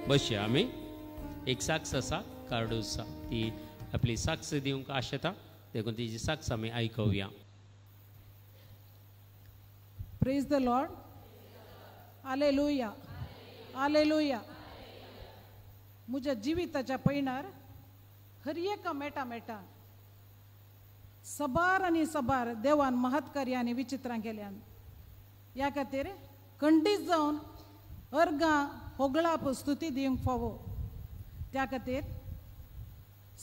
बसया आमी. एक साक्ष आसा, कार्डूस आसा, ती आपली साक्ष दिवंक आशेता, देखून तिजी साक्ष आमी आयकुया. Praise the Lord. Hallelujah, hallelujah. म्हज्या जिविताच्या पयणार हर एका मेटा मेटा सबार आनी सबार देवान महत्कार्य आनी विचित्रां केल्यान. ह्या खातीर खंडीत जावन अर्गां होगळाप स्तुती दिवंक फावो. त्या खातीर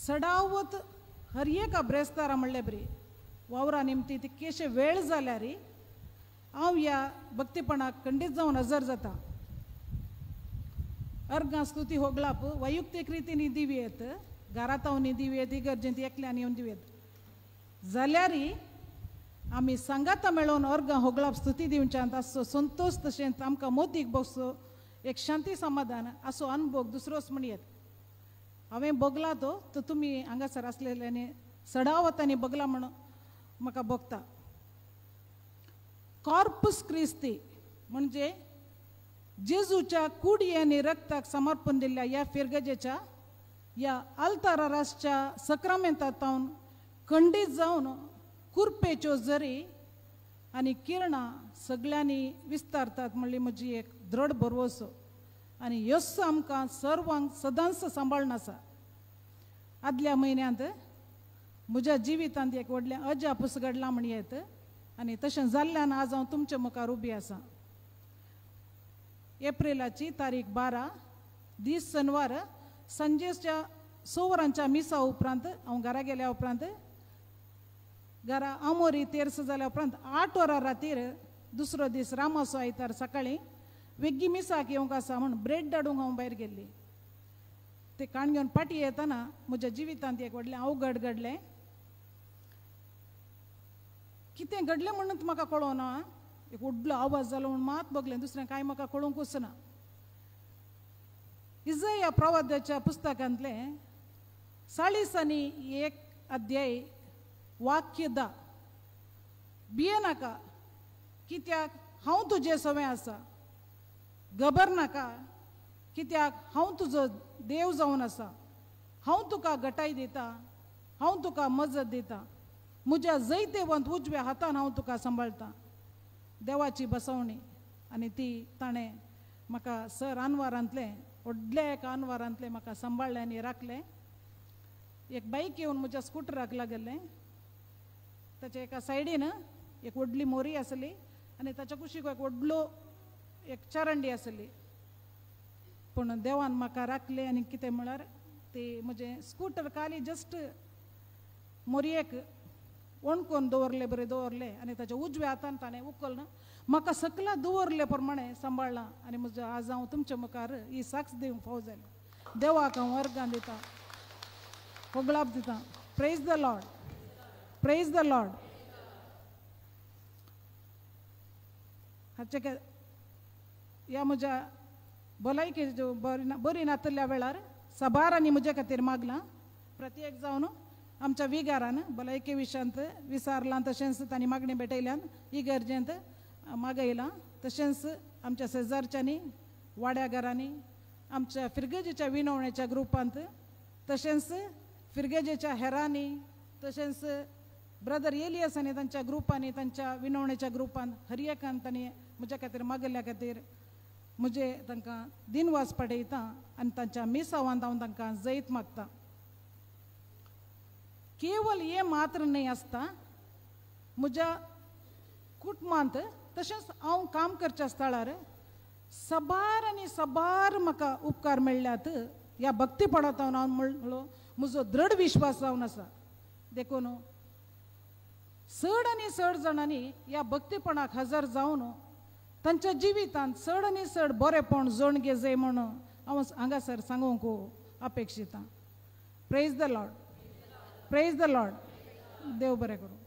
सडावत हर एका ब्रेस्तारा म्हणले बरी वावरा निमती तितकेशे वेळ जाल्यार हांव ह्या भक्तीपणाक खंडीत जावन हजर जाता. अर्गां स्तुती होगळाप वैयक्तीक रितीन दिवी येत, घरांत हांव दिवी येत, इगर्जेंत एकल्यान येवन दिवी येत जाल्यार आमी सांगाता मेळोवन अर्गां होगळाप स्तुती दिवच्यांत आसचो संतोश तशेंच आमकां मोतीक बसचो एक शांती समाधान असो अनुभव दुसरोच म्हण येत. हांवें बगला तो तर तुमी हांगासर आसलेल्यांनी सडावत आनी बगला म्हण म्हाका भोगता. कॉर्पस क्रिस्ती म्हणजे जेजूच्या कुडी आनी रक्ताक समर्पण दिल्ल्या ह्या फिरगजेच्या ह्या आल्ताराच्या सक्रामेंतांत खंडीत जावन कुरपेच्यो जरी आनी किरणां सगळ्यांनी विस्तारतात म्हणली म्हजी एक दृढ भरवसो आनी यस आमकां सर्वांक सदांच सांबाळून आसा. आदल्या म्हयन्यांत म्हज्या जिवितांत एक व्हडलें अजापूस घडलां म्हण येत आनी तशें जाल्ल्यान आज हांव तुमच्या मुखार उबी आसा. एप्रिलाची तारीख 12 दीस शनवार सांजेच्या 6 वरांच्या मिसा उपरांत हांव घरा गेल्या उपरांत घरा आमोरी तेर्स जाल्या उपरांत 8 वरां रातीर दुसरो दीस रामासो आयतार सकाळीं वेगळी मिसाक येवंक आसा म्हूण ब्रेड धाडूंक हांव भायर गेल्ली. ते काण घेवन पाटी येतना म्हज्या जिवितांत एक व्हडलें अवघड घडलें. कितें घडलें म्हणून म्हाका कळोना, एक व्हडलो आवाज जालो म्हूण मात बगलें, दुसरें कांय म्हाका कळोवंकूच ना. इजया प्रवाद्याच्या पुस्तकांतलें 41 अध्याय वाक्य 10, भिये नाका कित्याक हांव तुजे सवें आसा, घबर नाका कित्याक हांव तुजो देव जावन आसा, हांव तुका गटाय दिता, हांव तुका मजत दिता, म्हज्या जैतेवंत उजव्या हातान हांव तुका सांबाळटा. देवाची बसवणी आनी ती ताणें म्हाका सर आनवारांतलें व्हडल्या एका आनवारांतलें म्हाका सांबाळ्ळें आनी राखलें. एक बायक येवन म्हज्या स्कुटराक लागलें, ताच्या एका सायडीन एक व्हडली मोरी आसली आनी ताच्या कुशीक एक व्हडलो एक चरंडी आसली. पूण देवान म्हाका राखलें आनी कितें म्हळ्यार ती म्हजें स्कुटर खाली जस्ट मोरयेक ओणकोन दवरले बरें दवरलें आनी ताच्या उजव्या हातान ताणें उखलना म्हाका सकला दवरले प्रमाणे सांबाळ्ळां आनी म्हजो आज हांव तुमच्या मुखार ही साक्ष दिवंक फावो जालें. देवाक हांव अर्गां दिता, होगळाप दिता. Praise the Lord, praise the Lord. हाचे ह्या म्हज्या भलायकी बरी नातल्या वेळार साबार आनी म्हज्या खातीर मागलां. प्रत्येक जावन आमच्या विगारान भलायके विशयांत विसारलां, तशेंच तांणी मागणी भेटयल्यान इगर्जेंत मागयलां, तशेंच आमच्या शेजारच्यांनी वाड्या घरांनी आमच्या फिरगेजेच्या विनवण्याच्या ग्रुपांत, तशेंच फिरगेजेच्या हेरांनी, तशेंच ब्रदर एलियस आनी तांच्या ग्रुपांनी तांच्या विनवण्याच्या ग्रुपांत हर एकान तांणी म्हज्या खातीर मागिल्ल्या खातीर म्हजे तांकां दिनवास पडयता आनी तांच्या मिसावांत हांव तांकां जैत मागता. केवल हें मात्र न्हय आसता म्हज्या कुटुंबांत तशेंच हांव काम करच्या स्थळार सबार आनी सबार म्हाका उपकार मेळ्ळ्यात. ह्या भक्तीपणांत हांव म्हणलो म्हजो दृढ विश्वास जावन आसा. देखून चड आनी चड जाणांनी ह्या भक्तीपणाक हजर जावन तांच्या जिवितांत चड आनी चड बरेपण जोण जाय म्हूण हांव हांगासर सांगूंक अपेक्षिता. Praise the Lord, praise the Lord. देव बरें करूं.